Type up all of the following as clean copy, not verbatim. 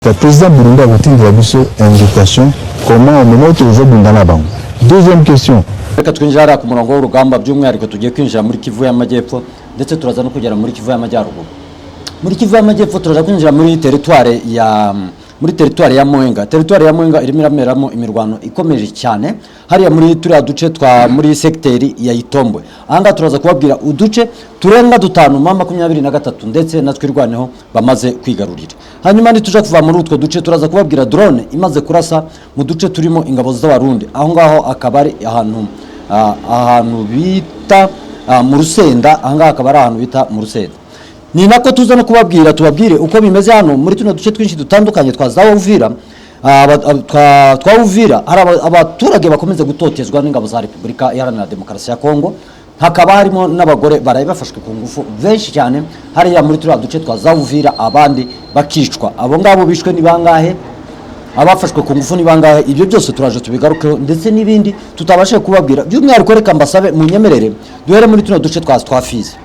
Président Burundi akotindela biso invitation comment au moment tozobunda na bango? Deuxième question. Reka twinjire hariya ku murongo w'urugamba. By'umwihariko tugiye kwinjira muri Kivu y'Amajyepfo, ndetse turaza no kugera muri Kivu y'Amajyaruguru. Muri Kivu y'Amajyepfo turaza kwinjira muri teritware ya Mwenga. Teritware ya Mwenga irimo irameramo imirwano ikomeje cyane hariya muri turiya duce twa muri sekiteri ya Itombwe. Ahangaha turaza kubabwira uduce turenga dutanu M23 ndetse na Twirwaneho bamaze kwigarurira. Hanyuma nituja kuva muri utwo duce, turaza kubabwira drone imaze kurasa mu duce turimo ingabo z'Abarundi. Aho ngaho akaba ari ahantu bita mu Rusenda. Ahangaha akaba ari ahantu bita mu Rusenda. Ni nako tuza no kubabwira, tubabwire uko bimeze hano muri tuno duce twinshi dutandukanye twa za Uvira, twa Uvira. Hari abaturage bakomeza gutotezwa n'ingabo za Repubulika Iharanira Demokarasi ya Kongo, hakaba harimo n'abagore baraye bafashwe ku ngufu benshi cyane hariya muri turiya duce twa za Uvira, abandi bakicwa. Abo ngabo bishwe ni bangahe? Abafashwe ku ngufu ni bangahe? Ibyo byose turaje tubigarukeho, ndetse n'ibindi tutabashije kubabwira. By'umwihariko reka mbasabe munyemerere duhere muri tuno duce twa Fizi.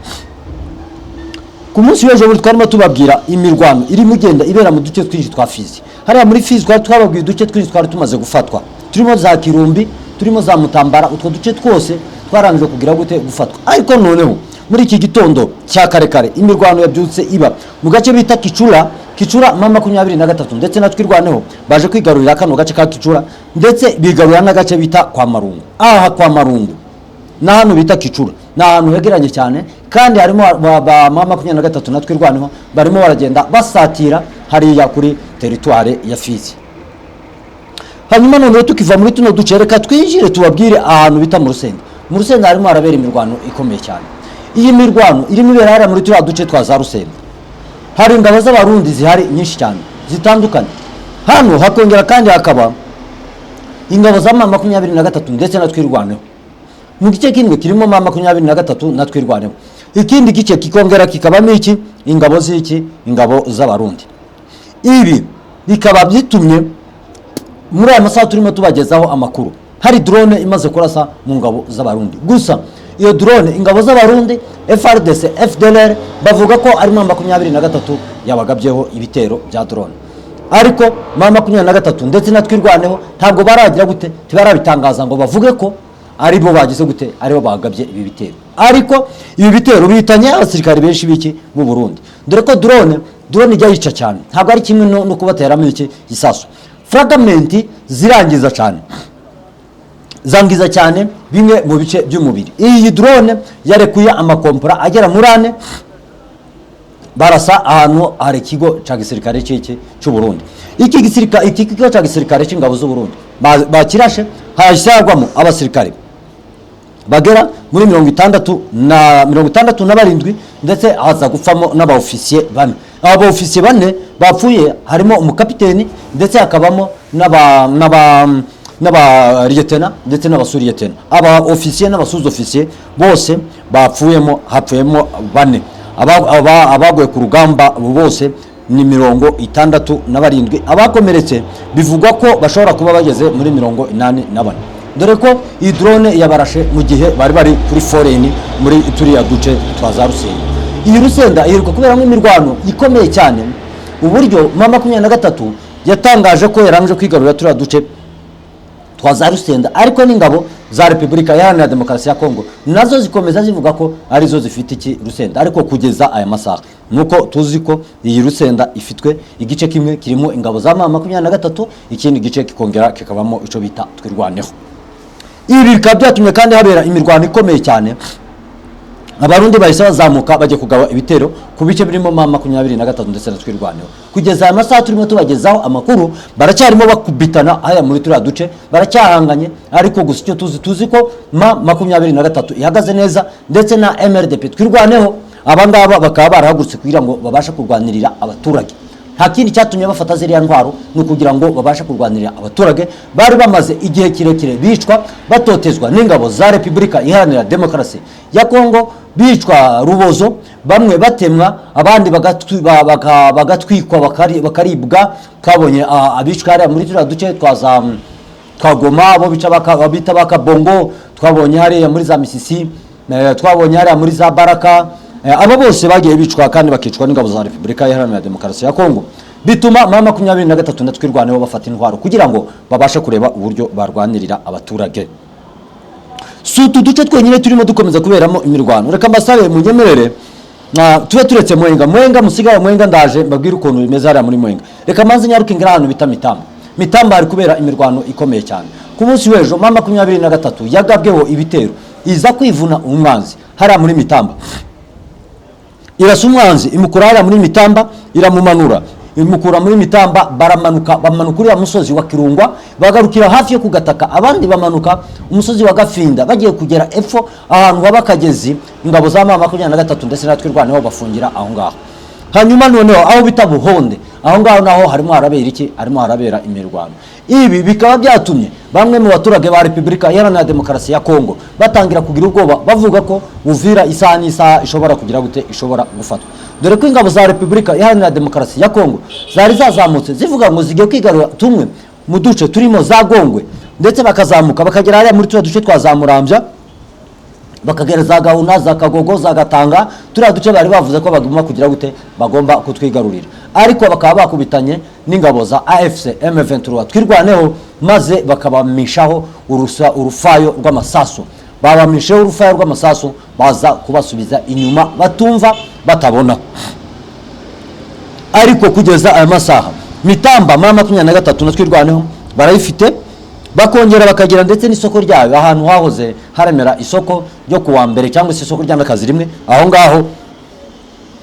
Ku munsi w'ejo bundi twarimo tubabwira imirwano irimo igenda ibera mu duce twinshi twa Fizi. Hariya muri Fizi twari twababwiye uduce twinshi twari tumaze gufatwa, turimo za Kirumbi, turimo za Mutambara. Utwo duce twose twarangije kugira gute? Gufatwa. Ariko noneho muri iki gitondo cya kare kare imirwano yabyutse iba mu gace bita Kicura. Kicura, M23 ndetse na Twirwaneho baje kwigarurira kano gace ka Kicura, ndetse bigarurira n'agace bita kwa Marungu. Aha kwa Marungu na hano bita Kicura ni ahantu hegeranye cyane, kandi harimo ba M23 na Twirwaneho barimo baragenda basatira hariya kuri teritware ya Fizi. Hanyuma noneho tukiva muri tuno duce, reka twinjire tubabwire ahantu bita mu Rusenda. Mu Rusenda harimo harabera imirwano ikomeye cyane. Iyi mirwano irimo ibera hariya muri turiya duce twa za Rusenda. Hari ingabo z'Abarundi zihari nyinshi cyane zitandukanye hano, hakongera kandi hakaba ingabo za M23 ndetse na Twirwaneho. Mu gice kimwe kirimo M23 na Twirwaneho, ikindi gice kikongera kikabamo iki? Ingabo z'iki? Ingabo z'Abarundi. Ibi bikaba bitumye muri aya masaha turimo tubagezaho amakuru hari drone imaze kurasa mu ngabo z'Abarundi. Gusa iyo drone, ingabo z'Abarundi, FARDC, FDLR bavuga ko ari M23 yabagabyeho ibitero bya drone, ariko M23 ndetse na Twirwaneho ntabwo baragira gute? Ntibarabitangaza ngo bavuge ko aribo bagize gute, aribo bagabye ibi bitero. Ariko ibi bitero bihitanye abasirikare benshi b'iki? B'u Burundi, dore ko drone ijya yica cyane. Ntabwo ari kimwe no kubateramo iki? Isasu. Fragment zirangiza cyane, zangiza cyane bimwe mu bice by'umubiri. Iyi drone yarekuye amakompora agera muri ane, barasa ahantu hari ikigo cya gisirikare cy'iki? Cy'u Burundi. Iki kigo cya gisirikare cy'ingabo z'u Burundi bakirashe, hahise hagwamo abasirikare bagera muri 67, ndetse haza gupfamo n'abaofisiye bane. Aba baofisiye bane bapfuye harimo umukapiteni, ndetse hakabamo n'aba liyetena ndetse n'abasuriyetena. Aba ofisiye n'abasuzofisiye bose bapfuyemo, hapfuyemo bane. Abaguye ku rugamba bose ni 67. Abakomeretse bivugwa ko bashobora kuba bageze muri 84, dore ko iyi drone yabarashe mu gihe bari bari kuri foreni muri turiya duce twa za Rusenda. Iyi Rusenda iheruka kuberamo imirwano ikomeye cyane, uburyo M23 yatangaje ko yarangije kwigarurira turiya duce twa za Rusenda, ariko n'ingabo za Repubulika Iharanira Demokarasi ya Kongo nazo zikomeza zivuga ko arizo zifite iki? Rusenda. Ariko kugeza aya masaha nuko tuzi ko iyi Rusenda ifitwe igice kimwe kirimo ingabo za M23, ikindi gice kikongera kikabamo icyo bita Twirwaneho. Ibi bikaba byatumye kandi habera imirwano ikomeye cyane. Abarundi bahise bazamuka bajya kugaba ibitero ku bice birimo M23 ndetse na Twirwaneho. Kugeza aya masaha turimo tubagezaho amakuru, baracyarimo bakubitana haya muri turiya duce, baracyahanganye. Ariko gusa icyo tuzi, tuzi ko M23 ihagaze neza, ndetse na MRDP Twirwaneho. Aba ngaba bakaba barahagurutse kugira ngo babashe kurwanirira abaturage. Nta kindi cyatumye bafata ziriya ntwaro, ni ukugira ngo babashe kurwanirira abaturage bari bamaze igihe kirekire bicwa, batotezwa n'ingabo za Repubulika Iharanira Demokarasi ya Kongo, bicwa rubozo, bamwe batemwa, abandi bagatwikwa, bakaribwa. Twabonye abicwa hariya muri turiya duce twa Goma, abo bica bita bakabongo. Twabonye hariya muri za Misisi, twabonye hariya muri za Baraka. Abo bose bagiye bicwa kandi bakicwa n'ingabo za Repubulika Iharanira Demokarasi ya Kongo. Bituma M23 na Twirwaneho bafata intwaro kugira ngo babashe kureba uburyo barwanirira abaturage. Si utu duce twenyine turimo dukomeza kuberamo imirwano. Reka mbasabe munyemerere tube turetse Mwenga. Mwenga musigaye, Mwenga ndaje mbabwire ukuntu bimeze hariya muri Mwenga. Reka manze nyaruke ngera ahantu bita Mitamba. Mitamba hari kubera imirwano ikomeye cyane. Ku munsi w'ejo M23 yagabweho ibitero, iza kwivuna umwanzi hariya muri Mitamba. Irasa umwanzi, imukura hariya muri Mitamba, iramumanura, imukura muri Mitamba, baramanuka, bamanuka uriya musozi wa Kirungwa, bagarukira hafi yo kugataka, abandi bamanuka umusozi wa Gafinda, bagiye kugera epfo ahantu haba akagezi. Ingabo za M23 ndetse natwe Twirwaneho bafungira aho ngaho. Hanyuma noneho aho bita Buhonde, aho ngaho naho harimo harabera iki? Harimo harabera imirwano. Ibi bikaba byatumye bamwe mu baturage ba Repubulika Iharanira Demokarasi ya Kongo batangira kugira ubwoba, bavuga ko Uvira isaha n'isaha ishobora kugira gute? Ishobora gufatwa, dore ko ingabo za Repubulika Iharanira Demokarasi ya Kongo zari zazamutse zivuga ngo zigiye kwigarura tumwe mu duce turimo za Gongwe, ndetse bakazamuka bakagera hariya muri turiya duce twa za Murambya, bakagera za Gahuna, za Kagogo, za Gatanga. Turiya duce bari bavuze ko bagomba kugira gute? Bagomba kutwigarurira, ariko bakaba bakubitanye n'ingabo za AFC M23 Twirwaneho, maze bakabamishaho urufayo rw'amasasu. Babamishaho urufayo rw'amasasu, baza kubasubiza inyuma batumva batabona. Ariko kugeza aya masaha Mitamba M23 na Twirwaneho barayifite, bakongera bakagira ndetse n'isoko ryayo ahantu hahoze haremera isoko ryo kuwa mbere cyangwa se isoko ry'akazi rimwe, aho ngaho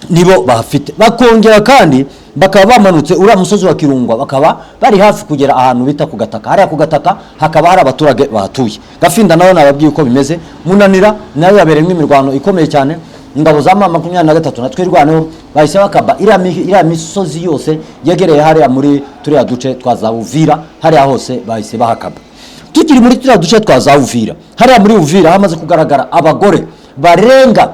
nibo bahafite. Bakongera kandi bakaba bamanutse uriya musozi wa Kirungwa, bakaba bari hafi kugera ahantu bita ku Gataka. Hariya ku Gataka hakaba hari abaturage bahatuye. Gafinda nawe nababwiye uko bimeze. Munanira nayo yabereyemo imirwano ikomeye cyane. Ingabo za M23 na Twirwaneho bahise bakaba iriya misozi yose yegereye hariya muri turiya duce twa za Uvira, hariya hose bahise bahakaba. Tukiri muri turiya duce twa za Uvira, hariya muri Uvira hamaze kugaragara abagore barenga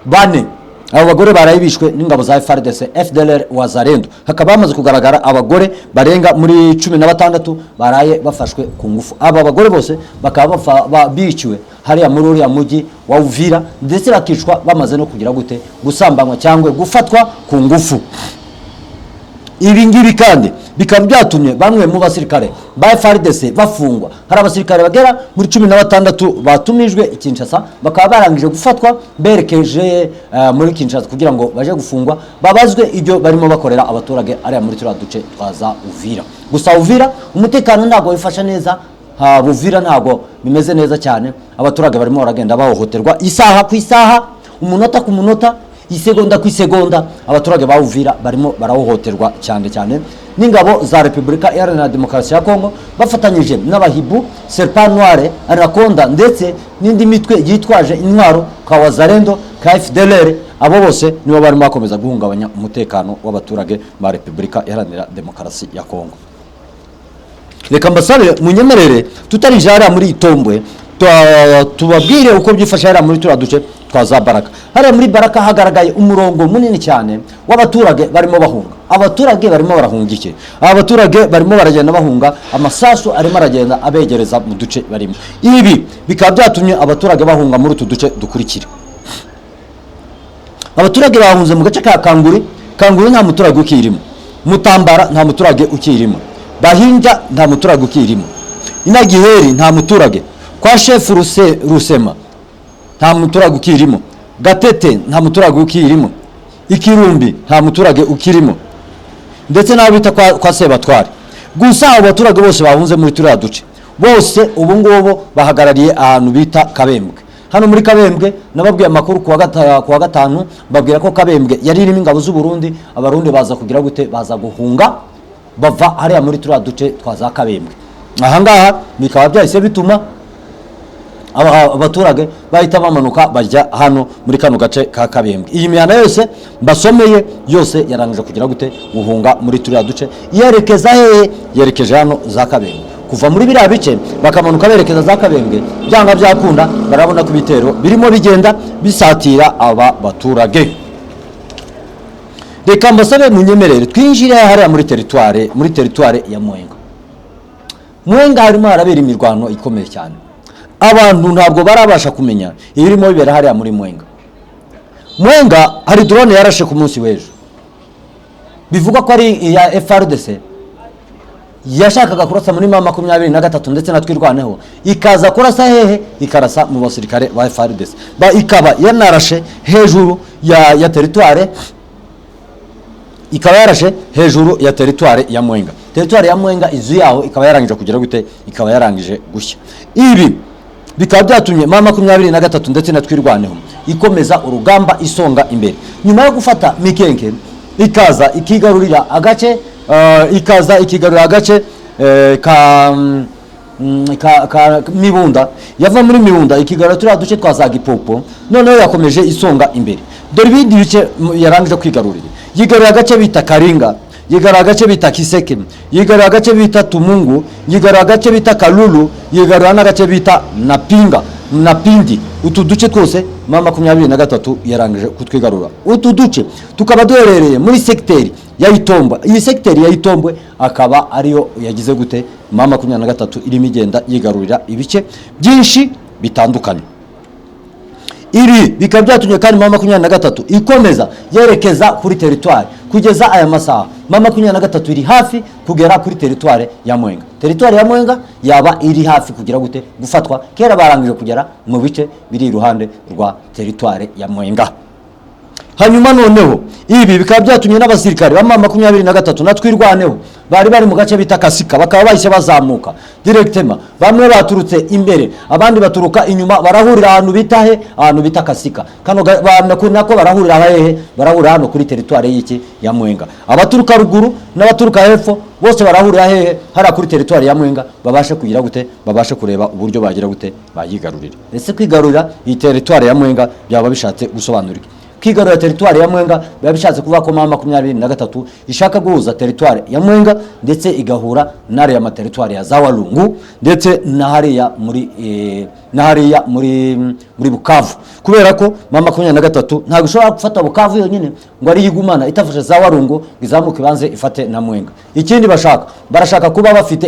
bane. Abo bagore baraye bishwe n'ingabo za FARDC, FDLR, Wazalendo. Hakaba hamaze kugaragara abagore barenga muri 16 baraye bafashwe ku ngufu. Aba bagore bose bakaba biciwe hariya muri uriya mujyi wa Uvira, ndetse bakicwa bamaze no kugira gute? Gusambanywa cyangwa gufatwa ku ngufu. Ibi ngibi kandi bikaba byatumye bamwe mu basirikare ba FARDC bafungwa. Hari abasirikare bagera muri 16 batumijwe i Kinshasa, bakaba barangije gufatwa berekeje muri Kinshasa kugira ngo baje gufungwa, babazwe ibyo barimo bakorera abaturage ariya muri turiya duce twa za Uvira. Gusa Uvira umutekano ntabwo wifashe neza, Uvira ntabwo bimeze neza cyane. Abaturage barimo baragenda bahohoterwa isaha ku isaha, umunota ku munota, isegonda ku isegonda. Abaturage ba Uvira barimo barahohoterwa cyane cyane n'ingabo za Repubulika Iharanira Demokarasi ya Kongo bafatanyije n'abahibu, Serpent Noire, Anaconda, ndetse n'indi mitwe yitwaje intwaro ka Wazalendo, ka FDLR. Abo bose nibo barimo bakomeza guhungabanya umutekano w'abaturage ba Repubulika Iharanira Demokarasi ya Kongo. Reka mbasabe munyemerere tutarije hariya muri Itombwe, tubabwire uko byifashe hariya muri turiya duce twa za Baraka. Hariya muri Baraka hagaragaye umurongo munini cyane w'abaturage barimo bahunga. Abaturage barimo barahunga iki? Aba baturage barimo baragenda bahunga amasasu arimo aragenda abegereza mu duce barimo. Ibi bikaba byatumye abaturage bahunga muri utu duce dukurikira. Abaturage bahunze mu gace ka Kanguri. Kanguri nta muturage ukirimo. Mutambara nta muturage ukirimo. Bahinja nta muturage ukirimo. Inagiheri nta muturage. Kwa Shefu Rusema nta muturage ukirimo. Gatete nta muturage ukirimo. Ikirumbi nta muturage ukirimo, ndetse n'abo bita kwa Sebatware. Gusa abo baturage bose bahunze muri turiya duce bose ubu ngubu bahagarariye ahantu bita Kabembwe. Hano muri Kabembwe nababwiye amakuru kuwa gatanu, mbabwira ko Kabembwe yari irimo ingabo z'u Burundi. Abarundi baza kugira gute? Baza guhunga bava hariya muri turiya duce twa za Kabembwe. Aha ngaha bikaba byahise bituma abaturage bahita bamanuka bajya hano muri kano gace ka Kabembwe. Iyi mihanda yose mbasomeye yose yarangije kugira gute? Guhunga muri turiya duce yerekeza hehe? Yerekeje hano za Kabembwe. Kuva muri biriya bice bakamanuka berekeza za Kabembwe, byanga byakunda barabona ko ibitero birimo bigenda bisatira aba baturage. Reka mbasabe munyemerere twinjire hariya muri teritware ya Mwenga. Mwenga harimo harabera imirwano ikomeye cyane. Abantu ntabwo barabasha kumenya ibirimo bibera hariya muri Mwenga. Mwenga hari drone yarashe ku munsi w'ejo. Bivugwa ko ari iya FARDC yashakaga kurasa muri M23 ndetse na Twirwaneho, ikaza kurasa hehe? Ikarasa mu basirikare ba FARDC. Ikaba yanarashe hejuru ya territoire, ikaba yarashe hejuru ya territoire ya Mwenga. Territoire ya Mwenga, inzu yaho ikaba yarangije kugera gute? Ikaba yarangije gushya. Ibi bikaba byatumye M23 ndetse na Twirwaneho ikomeza urugamba isonga imbere, nyuma yo gufata Mikenke, ikaza ikigarurira agace ikaza ikigarurira agace ka Mibunda. Yava muri Mibunda ikigarura turiya duce twa za Gipopo. Noneho yakomeje isonga imbere. Dore ibindi bice yarangije kwigarurira: yigarurira agace bita Karinga, yigarura agace bita Kiseke, yigarura agace bita Tumungu, yigarura agace bita Kalulu, yigarura n'agace bita Napinga na Pindi. Utu duce twose M23 yarangije kutwigarura. Utu duce tukaba duherereye muri sekiteri ya Itombwe. Iyi sekiteri ya Itombwe akaba ariyo yagize gute? M23 irimo igenda yigarurira ibice byinshi bitandukanye. Ibi bikaba byatumye kandi M23 ikomeza yerekeza kuri territoire. Kugeza aya masaha M23 iri hafi kugera kuri territoire ya Mwenga. Territoire ya Mwenga yaba iri hafi kugira gute? Gufatwa. Kera barangije kugera mu bice biri iruhande rwa territoire ya Mwenga. Hanyuma noneho ibi bikaba byatumye n'abasirikare ba M23 na Twirwaneho bari mu gace bita Kasika bakaba bahise bazamuka directement. Bamwe baturutse imbere, abandi baturuka inyuma, barahurira ahantu bita he? Ahantu bita Kasika. Kano nako barahurira hehe? Barahurira hano kuri territoire y'iki? Ya Mwenga. Abaturuka ruguru n'abaturuka hepfo bose barahurira hehe? Hariya kuri territoire ya Mwenga. Babashe kugira gute? Babashe kureba uburyo bagira gute? Bayigarurira. Ese kwigarurira iyi territoire ya Mwenga byaba bishatse gusobanura iki? Kwigarurira territoire ya Mwenga biba bishatse kuvuga ko M23 ishaka guhuza territoire ya Mwenga ndetse igahura n'ariya ma territoire ya za Walungu ndetse na hariya muri na hariya muri Bukavu, kubera ko M23 ntabwo ishobora gufata Bukavu yonyine ngo ari yigumana itafashe za Walungu ngo izamuke ibanze ifate na Mwenga. Ikindi bashaka, barashaka kuba bafite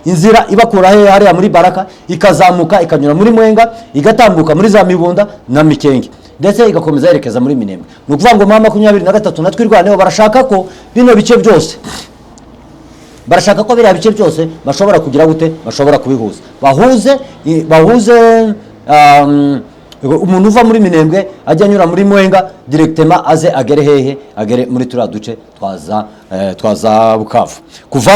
inzira ibakura he? Hariya muri Baraka, ikazamuka ikanyura muri Mwenga, igatambuka muri za Mibunda na Mikenge, ndetse igakomeza yerekeza muri Minembwe. Ni ukuvuga ngo M23 na Twirwaneho barashaka ko bino bice byose, barashaka ko biriya bice byose bashobora kugira gute? Bashobora kubihuza, bahuze umuntu uva muri Minembwe ajya anyura muri Mwenga directement, aze agere hehe? Agere muri turiya duce twaza Bukavu. Kuva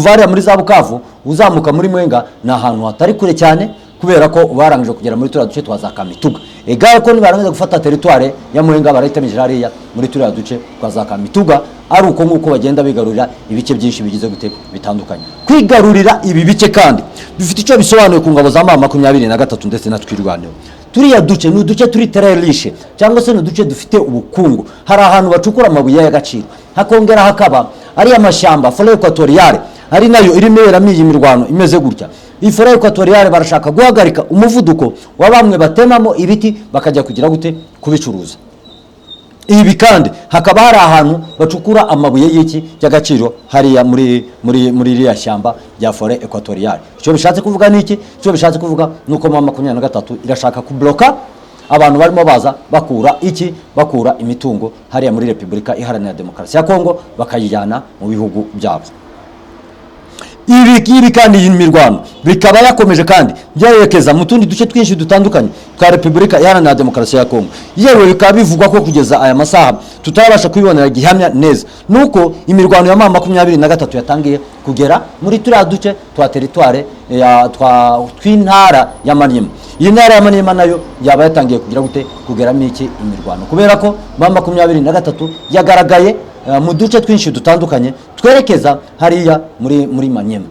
hariya muri za Bukavu uzamuka muri Mwenga ni ahantu hatari kure cyane, kubera ko barangije kugera muri turiya duce twa za Kamituga. Egare ko nibarangiza gufata territoire ya Mwenga, barahita binjira hariya muri turiya duce twa za Kamituga. Ari uko nguko bagenda bigarurira ibice byinshi bigize gute? Bitandukanye. Kwigarurira ibi bice kandi bifite icyo bisobanuye ku ngabo za M23 ndetse na Twirwaneho. Turiya duce ni uduce turi très riche, cyangwa se ni uduce dufite ubukungu. Hari ahantu bacukura amabuye y'agaciro, hakongera hakaba ariya mashyamba, forêt équatoriale, ari nayo irimo iberamo iyi mirwano imeze gutya. Iyi forêt équatoriale barashaka guhagarika umuvuduko wa bamwe batemamo ibiti bakajya kugira gute? Kubicuruza. Ibi kandi hakaba hari ahantu bacukura amabuye y'iki? Y'agaciro, hariya muri iriya shyamba rya forêt équatoriale. Icyo bishatse kuvuga ni iki? Icyo bishatse kuvuga ni uko M23 irashaka kubloka abantu barimo baza bakura iki? Bakura imitungo hariya muri Repubulika Iharanira Demokarasi ya Kongo, bakayijyana mu bihugu byabo. Ibi kandi, iyi mirwano bikaba yakomeje kandi byerekeza mu tundi duce twinshi dutandukanye twa Repubulika Iharanira Demokarasi ya Kongo. Yewe bikaba bivugwa ko kugeza aya masaha tutarabasha kubibonera gihamya neza, nuko imirwano ya M23 yatangiye kugera muri turiya duce twa territoire ya twa tw'intara ya Maniema. Iyi ntara ya Maniema nayo yaba yatangiye kugira gute? Kugeramo iki? Imirwano, kubera ko M23 yagaragaye mu duce twinshi dutandukanye twerekeza hariya muri Maniema,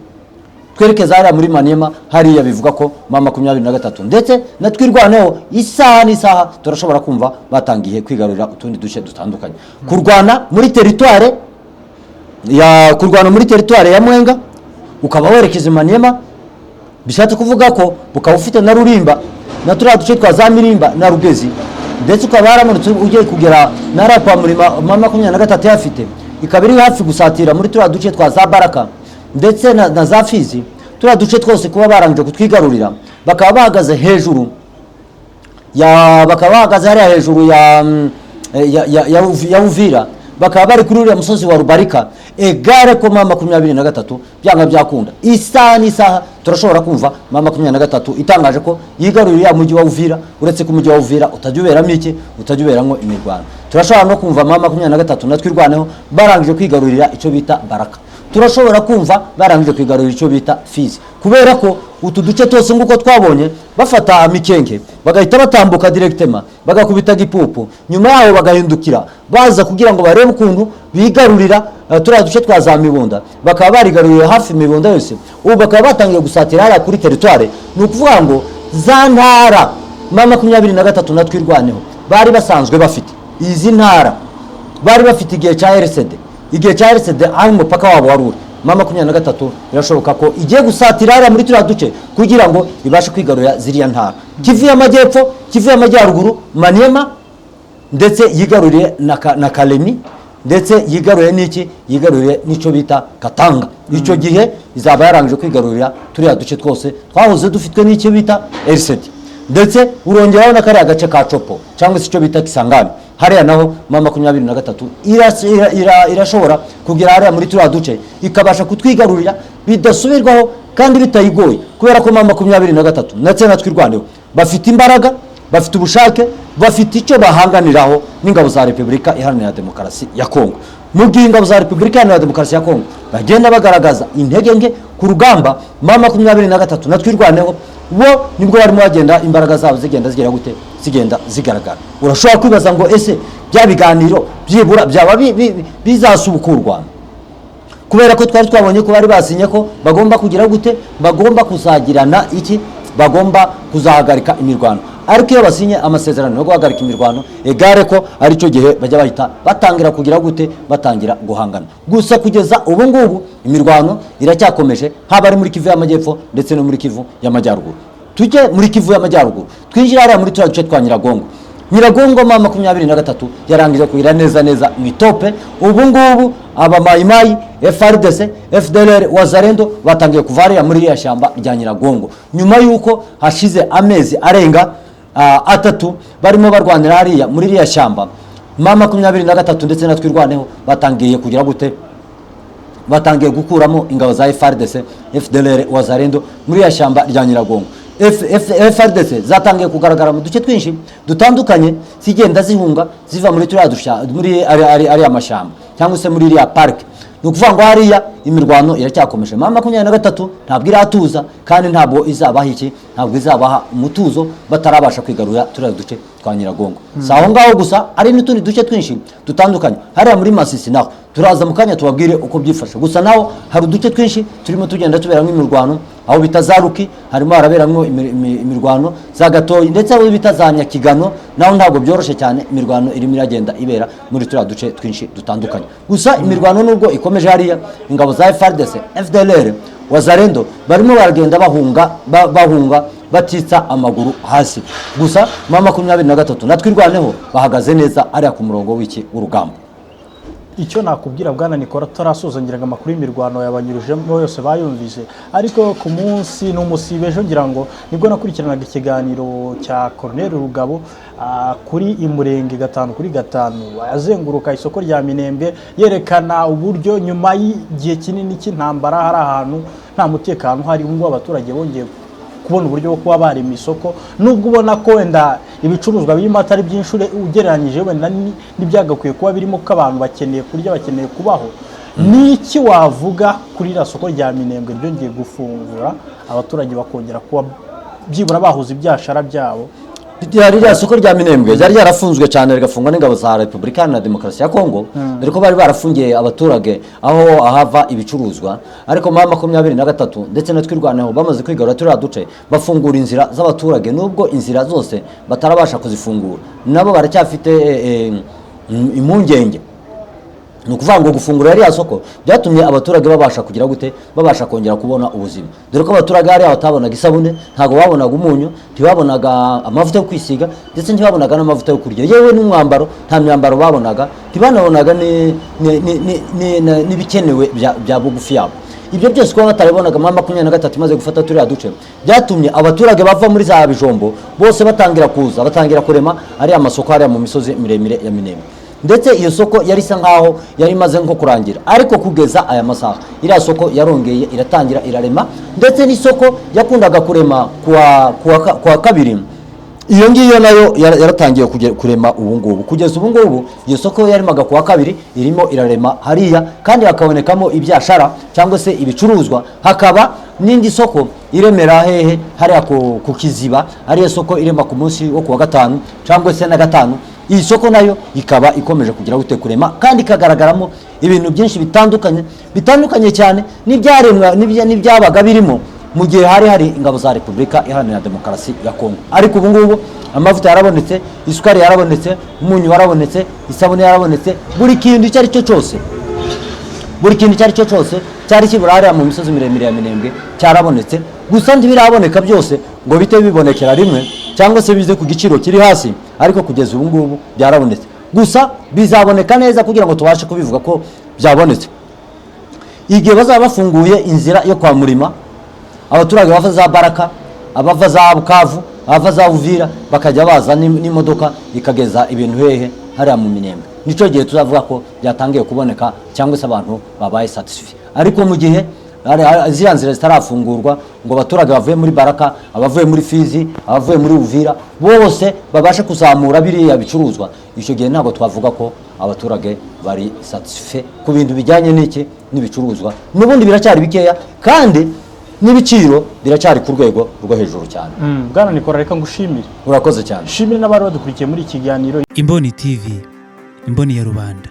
twerekeza hariya muri Maniema. Hariya bivuga ko M23 ndetse na Twirwaneho isaha n'isaha turashobora kumva batangiye kwigarurira utundi duce dutandukanye. Kurwana muri territoire ya Mwenga ukaba werekeza i Maniema, bishatse kuvuga ko bukaba ufite na Rurimba na turiya duce twa za Mirimba na Rugezi, ndetse ukaba waramanutse ugiye kugera nara kwa Murima M23 yafite, ikaba iri hafi gusatira muri turiya duce twa za Baraka ndetse na za Fizi. Turiya duce twose kuba barangije kutwigarurira, bakaba bahagaze hejuru ya bakaba bahagaze hariya hejuru ya Uvira. bakaba bari kuri uriya musozi wa Rubarika, égale ko M23 byanga byakunda, isaha n'isaha turashobora kumva M23 itangaje ko yigaruriye uriya mujyi wa Uvira. Uretse ko umujyi wa Uvira utajya uberamo iki, utajya uberamo imirwano, turashobora no kumva M23 na Twirwaneho barangije kwigarurira icyo bita Baraka. Turashobora kumva barangije kwigarurira icyo bita Fizi, kubera ko utu duce twose nguko twabonye bafata Mikenke, bagahita batambuka directement bagakubita Gipupu, nyuma yaho bagahindukira baza kugira ngo barebe ukuntu bigarurira turiya duce twa za Mibunda, bakaba barigaruriye hafi Mibunda yose. Ubu bakaba batangiye gusatira hariya kuri territoire. Ni ukuvuga ngo za ntara M23 na Twirwaneho bari basanzwe bafite, izi ntara bari bafite igihe cya RCD, igihe cya RCD aho umupaka wabo wari uri, M23 birashoboka ko igiye gusatira hariya muri turiya duce kugira ngo ibashe kwigarurira ziriya ntara, Kivu y'Amajyepfo, Kivu y'Amajyaruguru, Maniema, ndetse yigaruriye na Kalemi, ndetse yigaruriye n'iki, yigaruriye n'icyo bita Katanga. Icyo gihe izaba yarangije kwigarurira turiya duce twose twahoze dufitwe n'icyo bita RCD, ndetse urongeraho na kariya gace ka Tshopo cyangwa se icyo bita Kisangani. Hariya naho M23 irashobora kugera hariya muri turiya duce, ikabasha kutwigarurira bidasubirwaho kandi bitayigoye, kubera ko M23 ndetse na Twirwaneho bafite imbaraga, bafite ubushake, bafite icyo bahanganiraho n'ingabo za Repubulika Iharanira Demokarasi ya Kongo. Mu gihe ingabo za Repubulika Iharanira Demokarasi ya Kongo bagenda bagaragaza intege nke ku rugamba, M23 na Twirwaneho bo nibwo barimo bagenda imbaraga zabo zigenda zigera gute, zigenda zigaragara. Urashobora kwibaza ngo ese bya biganiro byibura byaba bizasubukurwa? Kubera ko twari twabonye ko bari basinye ko bagomba kugira gute, bagomba kuzagirana iki, bagomba kuzahagarika imirwano. Ariko iyo basinye amasezerano yo guhagarika imirwano, égale ko aricyo gihe bajya bahita batangira kugira gute, batangira guhangana. Gusa kugeza ubu ngubu imirwano iracyakomeje, haba ari muri Kivu y'Amajyepfo ndetse no muri Kivu y'Amajyaruguru. Tujye muri Kivu y'Amajyaruguru, twinjire hariya muri turiya duce twa Nyiragongo. Nyiragongo M23 yarangije kugira neza neza mu itope. Ubu ngubu abamayimayi, FARDC, FDLR, Wazalendo batangiye kuva hariya muri iriya shyamba rya Nyiragongo, nyuma y'uko hashize amezi arenga 3 barimo barwanira hariya muri iriya shyamba. M23 ndetse na Twirwaneho batangiye kugira gute, batangiye gukuramo ingabo za FARDC, FDLR, Wazalendo muri iriya shyamba rya Nyiragongo. FARDC zatangiye kugaragara mu duce twinshi dutandukanye, zigenda zihunga ziva muri turiya dusha muri ariya mashyamba cyangwa se muri iriya parike. Ni ukuvuga ngo hariya imirwano iracyakomeje. M23 ntabwo iratuza, kandi ntabwo izabaha iki, ntabwo izabaha umutuzo batarabasha kwigarurira turiya duce twa Nyiragongo. Si aho ngaho gusa, hari n'utundi duce twinshi dutandukanye hariya muri Masisi. Naho turaza mu kanya tubabwire uko byifashe. Gusa naho hari uduce twinshi turimo tugenda tuberamo imirwano, aho bita za Ruki harimo haraberamo imirwano, za Gatoyi, ndetse aho bita za Nyakigano naho ntabwo byoroshye cyane. Imirwano irimo iragenda ibera muri turiya duce twinshi dutandukanye. Gusa imirwano nubwo ikomeje hariya, ingabo za FARDC, FDLR, Wazalendo barimo baragenda bahunga, bahunga batitsa amaguru hasi. Gusa M23 na Twirwaneho bahagaze neza hariya ku murongo w'iki, w'urugamba. Icyo nakubwira, bwana Nikora, tutarasoza, ngira ngo amakuru y'imirwano yabanyurujemo yose bayumvise, ariko ku munsi ni umusibe ejo ngira ngo nibwo nakurikiranaga ikiganiro cya Colonel Rugabo kuri Imurenge 5 kuri 5, azenguruka isoko rya Minembwe yerekana uburyo nyuma y'igihe kinini cy'intambara hari ahantu nta mutekano uhari, ubu ngubu abaturage bongeye kubona uburyo bwo kuba barema isoko, nubwo ubona ko wenda ibicuruzwa birimo atari byinshi ugereranyije wenda n'ibyagakwiye kuba birimo, kuko abantu bakeneye kurya, bakeneye kubaho. Ni iki wavuga kuri iriya soko rya Minembwe ryongeye gufungura, abaturage bakongera kuba byibura bahuza ibyashara byabo? Ririya soko rya Minembwe ryari ryarafunzwe cyane, rigafungwa n'ingabo za Repubulika Iharanira Demokarasi ya Kongo, dore ko bari barafungiye abaturage aho ahava ibicuruzwa. Ariko M23 ndetse na Twirwaneho bamaze kwigarura turiya duce, bafungura inzira z'abaturage, nubwo inzira zose batarabasha kuzifungura, nabo baracyafite impungenge. Ni ukuvuga ngo gufungura ririya soko byatumye abaturage babasha kugira gute, babasha kongera kubona ubuzima, dore ko abaturage hariya batabonaga isabune, ntabwo babonaga umunyu, ntibabonaga amavuta yo kwisiga, ndetse ntibabonaga n'amavuta yo kurya, yewe n'umwambaro, nta myambaro babonaga, ntibanabonaga n'ibikenewe bya bugufi yabo. Ibyo byose kuba batarabibonaga, M23 imaze gufata turiya duce, byatumye abaturage bava muri za Bijombo bose batangira kuza, batangira kurema ariya masoko hariya mu misozi miremire ya Minembwe. Ndetse iyo soko yari isa nkaho yari imaze nko kurangira, ariko kugeza aya masaha iriya soko yarongeye iratangira irarema. Ndetse n'isoko yakundaga kurema kuwa kabiri, iyo ngiyo nayo yaratangiye kurema ubu ngubu. Kugeza ubu ngubu iyo soko yaremaga kuwa kabiri irimo irarema hariya, kandi hakabonekamo ibyashara cyangwa se ibicuruzwa. Hakaba n'indi soko iremera hehe? Hariya ku Kiziba, ariyo soko irema ku munsi wo kuwa gatanu cyangwa se na gatanu. Iyi soko nayo ikaba ikomeje kugira gute? Kurema, kandi ikagaragaramo ibintu byinshi bitandukanye, bitandukanye cyane n'ibyaremwa n'ibyabaga birimo mu gihe hari ingabo za Repubulika Iharanira Demokarasi ya Kongo. Ariko ubu ngubu amavuta yarabonetse, isukari yarabonetse, umunyu warabonetse, isabune yarabonetse, buri kintu icyo ari cyo cyose, buri kintu icyo ari cyo cyose cyari kibura hariya mu misozi miremire ya Minembwe cyarabonetse. Gusa ntibiraboneka byose ngo bite bibonekera rimwe cyangwa se bize ku giciro kiri hasi, ariko kugeza ubu ngubu byarabonetse. Gusa bizaboneka neza kugira ngo tubashe kubivuga ko byabonetse igihe bazaba bafunguye inzira yo kwa Murima, abaturage bava za Baraka, abava za Bukavu, abava za Uvira, bakajya baza n'imodoka ikageza ibintu hehe? Hariya mu Minembwe. Nicyo gihe tuzavuga ko byatangiye kuboneka cyangwa se abantu babaye satisfait. Ariko mu gihe ziriya nzira zitarafungurwa ngo abaturage bavuye muri Baraka, abavuye muri Fizi, abavuye muri Uvira bose babashe kuzamura biriya bicuruzwa, icyo gihe ntabwo twavuga ko abaturage bari satisfait ku bintu bijyanye n'iki? N'ibicuruzwa. N'ubundi biracyari bikeya, kandi n'ibiciro biracyari ku rwego rwo hejuru cyane. Bwana Nikora, reka ngushimire. Urakoze cyane. Shimire n'abari badukurikiye muri iki kiganiro. Imboni TV, imboni ya rubanda.